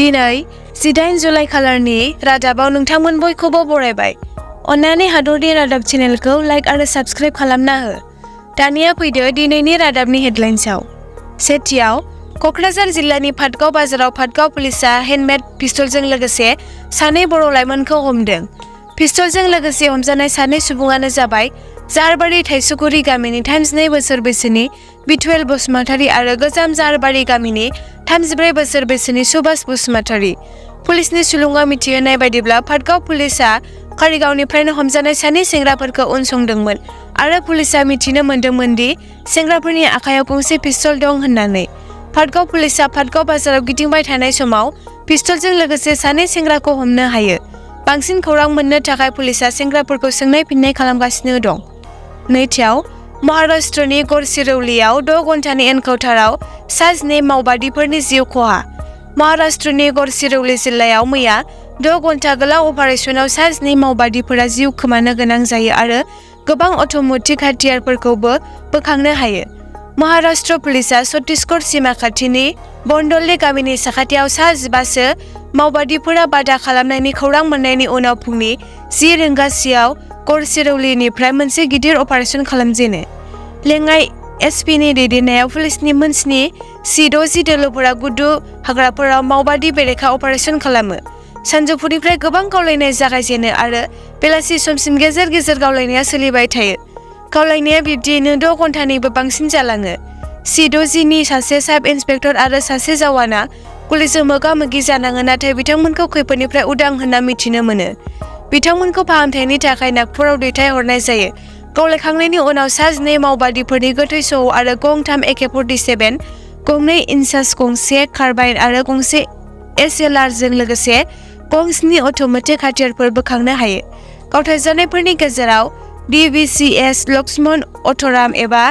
दिनै 18 जुलाइ खालारनि रादाबाव नोंथांमोन बयखौबो बरायबाय। अन्नानै हादरनि रादाब चेनेलखौ लाइक आरो साबस्क्राइब खालामना हो। दानिया फैदो दिनैनि रादाबनि हेडलाइन्सआव। सेथियाव क'क्राझार जिल्लानि फाटगाव बाजाराव फाटगाव पुलिसआ हेन्डमेड पिस्तलजों लोगोसे सानै बर' लाइमोनखौ हमदों। पिस्तलजों लोगोसे हमजानाय सानै सुबुङानो जाबाय जारबारि थाइसुगुरि गामिनि 32 बोसोर बैसोनि बिटुएल बसुमतारी आरो गोजाम जारबारि गामिनि 34 बोसोर बैसोनि सुभाष बसुमतारी। पुलिसनि सुलुङाव मिथिहोनाय बायदिब्ला फाटगाव पुलिसआ कारिगावनिफ्रायनो हमजानाय सानै सेंग्राफोरखौ उनसंदोंमोन आरो पुलिसआ मिथिनो मोन्दोंमोन दि सेंग्राफोरनि आखायाव गंसे पिस्तल दं होननानै। फाटगाव पुलिसआ फाटगाव बाजाराव गिदिंबाय थानाय समाव पिस्तलजों लोगोसे सानै सेंग्राखौ हमनो हायो। बांसिन खौरां मोननो थाखाय पुलिसआ सेंग्राफोरखौ सोंनाय फिननाय खालामगासिनो दं। नैथियाव महाराष्ट्रनि गडचिरौलीआव 6 घन्टानि एनकाउन्टाराव 7 मावबादिफोरनि जिउ खहा। महाराष्ट्रनि गडचिरौली जिल्लायाव मैया 6 घन्टा गोलाव अपारेशनाव 7 मावबादिफोरा जिउ खोमानो गोनां जायो आरो गोबां अट'मेटिक हाथियारफोरखौबो बोखांनो हायो। महाराष्ट्र पुलिसआ छत्तीसगढ़ सीमा खाथिनि बन्दले गामिनि साखाथियाव 15 मावबादिफोरा बादा खालामनायनि खौरां मोननायनि उनाव फुंनि 10 रिंगासोआव गडचिरौलीनिफ्राय मोनसे गिदिर अपारेशन खालामजेनो। लेङाइ एसपिनि दैदेननायाव पुलिसनि मोन 7 C-60 दोलोफोरा गुदु हाग्राफोराव मावबादि बेरेखा अपारेशन खालामो। सानजौफुनिफ्राय गोबां गावलायनाय जागायजेनो आरो बेलासि समसिम गेजेर गेजेर गावलायनाया सोलिबाय थायो। गावलायनाया बिब्दियैनो 6 घन्टानिबो बांसिन जालाङो। C-60 नि सासे साब इन्सपेक्टर आरो सासे जवाना पुलिसजों मोगा-मोगि जानाङो, नाथाय बिथांमोनखौ खैफोदनिफ्राय उदां होनना मिथिनो मोनो। बिथांमोनखौ फाहामथायनि थाखाय नागपुराव दैथायहरनाय जायो। गावलायखांनायनि उनाव 7 मावबादिफोरनि गोथै सह आरो गं 3 AK-47, गं 2 इंचास गंसे कार्बाइन आरो गंसे SLR जों लोगोसे गं 7 अट'मेटिक हाथियारफोर बोखांनो हायो। गावथारजानायफोरनि गेजेराव DVCS लक्ष्मण अथराम एबा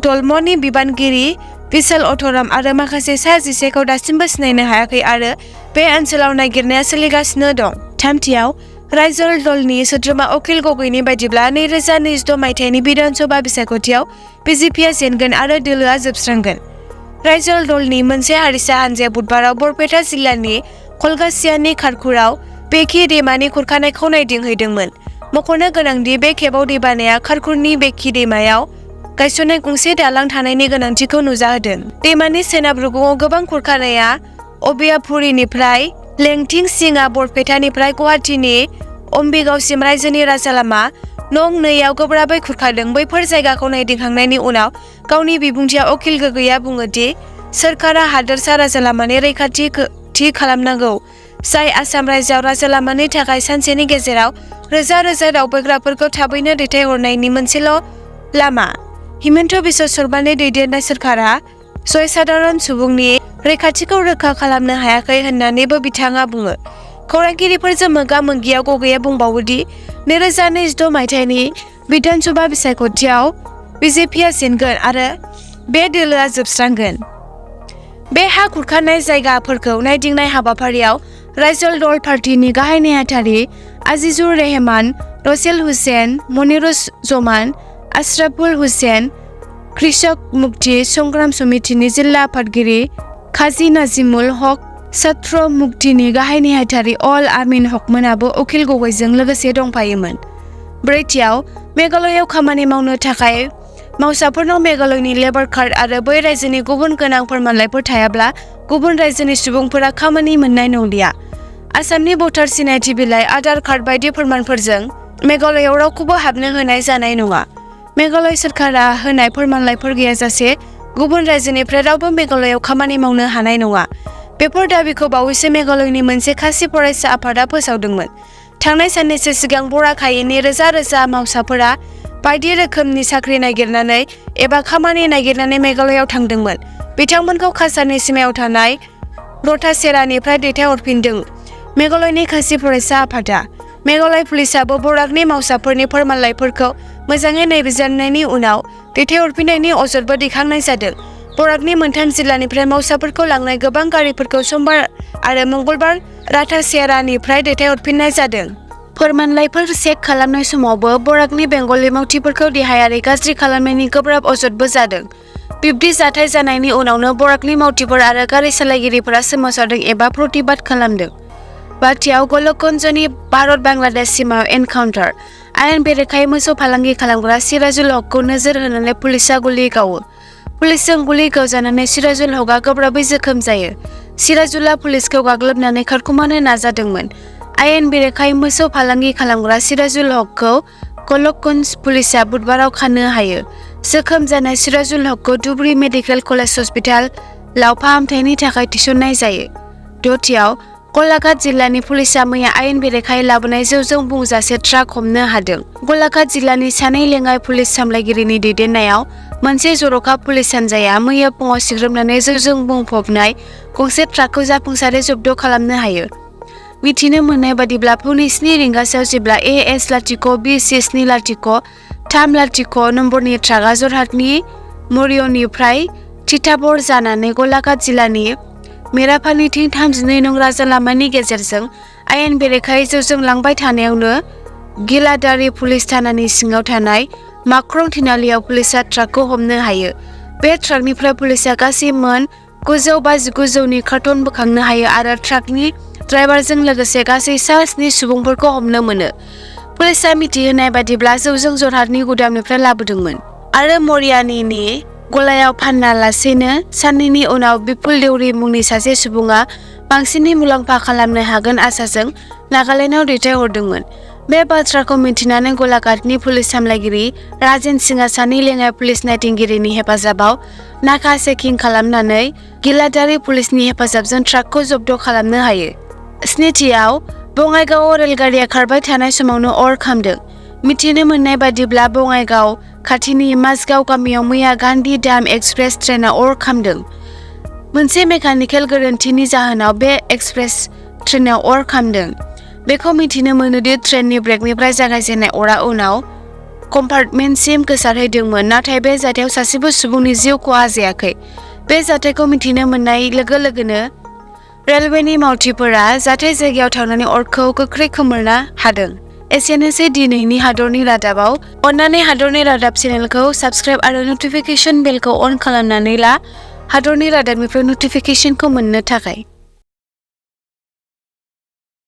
दलमनि बिबानगिरि विशाल अथराम आरो माखासे 11खौ दासिमबो सिनायनो हायाखै आरो बे ओनसोलाव नागिरनाया सोलिगासिनो दं। थामथियाव रायजोल दलनि सोद्रोमा अखिल गगैनि बायदिब्ला 2026 मायथाइनि बिधान सभा बिसायख'थियाव BJPया जेनगोन आरो दोलोआ जोबस्रांगोन। रायजोल दलनि मोनसे हारिसा हान्जाया बुधबाराव बरपेटा जिल्लानि कलगासियानि खारखुराव बेखि दैमानि खुरखानायखौ नायदिंहैदोंमोन। मख'नो गोनांदि बे खेबाव दैबानाया खारखुरनि बेखि दैमायाव गायसननाय गंसे दालां थानायनि गोनांथिखौ नुजाहोदों। दैमानि सोनाब रुगुङाव गोबां खुरखानाया अबियापुरीनिफ्राय लेंथिं सिङा बरपेटानिफ्राय गुवाहाटीनि अम्बिगावसिम रायजोनि राजालामा नं 2 आव गोब्राबै खुरखादों। बैफोर जायगाखौ नायदिंखांनायनि उनाव गावनि बिबुंथियाव अखिल गगैया बुङो दि सोरखारा हादोरसा राजालामानि रैखाथि थि खालामनांगौ, जाय आसाम रायजोआव राजालामानि थाखाय सानसेनि गेजेराव रोजा रोजा दावबायग्राफोरखौ थाबैनो दैथायहरनायनि मोनसेल' लामा। हिमन्त बिश्व शर्मानि दैदेननाय सोरखारा जयसाधारन सुबुंनि रैखाथिखौ रोखा खालामनो हायाखै होननानैबो बिथाङा बुङो। खौरांगिरिफोरजों मोगा-मोगियाव गगैया बुंबावो दि 2026 मायथाइनि बिधान सभा बिसायख'थियाव BJPया जेनगोन आरो बे दोलोआ जोबस्रांगोन। बे हा खुरखानाय जायगाफोरखौ नायदिंनाय हाबाफारियाव रायजोल दल पार्टीनि गाहाय नेहाथारि आजिजुर रेहमान, रसेल हुसेन, मनिरुज जमान, आशराफुल हुसेन, कृषक मुक्ति संग्राम समितिनि जिल्ला आफादगिरि काजी नाजिमुल हक, छात्र मुक्तिनि गाहाय नेहाथारि अल आमिन हकमोनाबो अखिल गगैजों लोगोसे दंफायोमोन। ब्रैथियाव मेघालयआव खामानि मावनो थाखाय मावसाफोरनाव मेघालयनि लेबार कार्ड आरो बै रायजोनि गुबुन गोनां फोरमानलाइफोर थायाब्ला गुबुन रायजोनि सुबुंफोरा खामानि मोननाय नंलिया। आसामनि भटार सिनायथि बिलाइ, आधार कार्ड बायदि फोरमानफोरजों मेघालयआव रावखौबो हाबनो होनाय जानाय नङा। मेघालय सोरखारा होनाय फोरमानलाइफोर गैयाजासे गुबुन रायजोनिफ्राय रावबो मेघालयआव खामानि मावनो हानाय नङा। बेफोर दाबिखौ बावैसो मेघालयनि मोनसे खासि फरायसा आफादा फोसावदोंमोन। थांनाय साननैसो सिगां बराखायैनि रोजा रोजा मावसाफोरा बायदि रोखोमनि साख्रि नागिरनानै एबा खामानि नागिरनानै मेघालयआव थांदोंमोन। बिथांमोनखौ काछारनि सिमायाव थानाय रथासेरानिफ्राय दैथायहरफिनदों। मेघालयनि खासि फरायसा आफादा। मेघालय पुलिसआबो बराकनि मावसाफोरनि फोरमानलाइफोरखौ मोजाङै नायबिजिरनायनि उनाव दैथायहरफिननायनि अजदबो दैखांनाय जादों। बराकनि मोनथाम जिल्लानिफ्राय मावसाफोरखौ लांनाय गोबां गारिफोरखौ समबार आरो मंगलबार राथासेरानिफ्राय दैथायहरफिननाय जादों। फोरमानलाइफोर चेक खालामनाय समावबो बराकनि बेंगलि मावथिफोरखौ देहायारि गाज्रि खालामनायनि गोब्राब अजदबो जादों। बिब्दि जाथाय जानायनि उनावनो बराकनि मावथिफोर आरो गारि सालायगिरिफोरा सोमावसारदों एबा प्रतिबाद खालामदों। बाथियाव गलकगन्जनि भारत बांलादेश सीमायाव एनकाउन्टार। आयेन बेरेखायै मोसौ फालांगि खालामग्रा सिराजुल हकखौ नोजोर होनानै पुलिसआ गुलि गावो। पुलिसजों गुलि गावजानानै सिराजुल हकआ गोब्राबै जोखोम जायो। सिराजुलआ पुलिसखौ गाग्लोबनानै खारखुमानो नाजादोंमोन। आयेन बेरेखायै मोसौ फालांगि खालामग्रा सिराजुल हकखौ गलकगन्ज पुलिसआ बुधबाराव खानो हायो। जोखोम जानाय सिराजुल हकखौ धुबरी मेडिकेल कलेज हस्पिटालाव फाहामथायनि थाखाय थिसननाय जायो। दथियाव गलाघाट जिल्लानि पुलिसआ मैया आयेन बेरेखायै लाबोनाय जौजों बुंजासे ट्राक हमनो हादों। गलाघाट जिल्लानि सानै लेङाइ पुलिस सामलायगिरिनि दैदेननायाव मोनसे जर'खा पुलिस हान्जाया मैया फुङाव सिग्रोमनानै जौजों बुंफबनाय गंसे ट्राकखौ जाफुंसारै जब्द खालामनो हायो। मिथिनो मोननाय बादिब्ला फुंनि 7 रिंगासोआव जेब्ला AS-BC-303 नम्बरनि ट्राकआ जरहाटनि मरियनिफ्राय तिताबर जानानै गलाघाट जिल्लानि मेरापानीथिं 32 नं राजा लामानि गेजेरजों आयेन बेरेखायै जौजों लांबाय थानायावनो गिलादारि पुलिस थानानि सिङाव थानाय माक्रं थिनालियाव पुलिसआ ट्राकखौ हमनो हायो। बे ट्राकनिफ्राय पुलिसआ गासै मोन 959 जौनि कार्टन बोखांनो हायो आरो ट्राकनि ड्राइभारजों लोगोसे गासै 7 सुबुंफोरखौ हमनो मोनो। पुलिसआ मिथिहोनाय बादिब्ला जौजों जरहाटनि गुदामनिफ्राय लाबोदोंमोन आरो मरियानीनि गलायाव फानालासेनो साननैनि उनाव बिपुल देउरि मुंनि सासे सुबुङा बांसिननि मुलाम्फा खालामनो हागोन आसाजों नागालेन्डआव दैथायहरदोंमोन। बे बाथ्राखौ मिन्थिनानै गलाघाटनि पुलिस सामलायगिरि राजेन सिंहआ सानै लेङाइ पुलिस नायथिंगिरिनि हेफाजाबाव नाका चेकिं खालामनानै गिलादारि पुलिसनि हेफाजाबजों ट्राकखौ जब्द खालामनो हायो। स्निथियाव बङाइगावआव रेलगारिया खारबाय थानाय समावनो अर खामदों। मिथिनो मोननाय बादिब्ला बङाइगाव खाथिनि माजगाव गामियाव मैया गान्धी धाम एक्सप्रेस ट्रेनआ अर खामदों। मोनसे मेकानिकेल गोरोन्थिनि जाहोनाव बे एक्सप्रेस ट्रेनआव अर खामदों। बेखौ मिथिनो मोनोदि ट्रेननि ब्रेकनिफ्राय जागायजेननाय अरा उनाव कम्पार्टमेन्टसिम गोसारहैदोंमोन, नाथाय बे जाथायाव सासेबो सुबुंनि जिउ खहा जायाखै। बे जाथायखौ मिथिनो मोननाय लोगो लोगोनो रेलवेनि मावथिफोरा जाथाय जायगायाव थांनानै अरखौ गोख्रै खोमोरनो हादों। एसेनोसै दिनैनि हादरनि रादाबाव। अन्नानै हादरनि रादाब चेनेलखौ साबस्क्राइब आरो नटिफिकेशन बेलखौ अन खालामनानै ला हादरनि रादाबनिफ्राय नटिफिकेशनखौ मोननो थाखाय।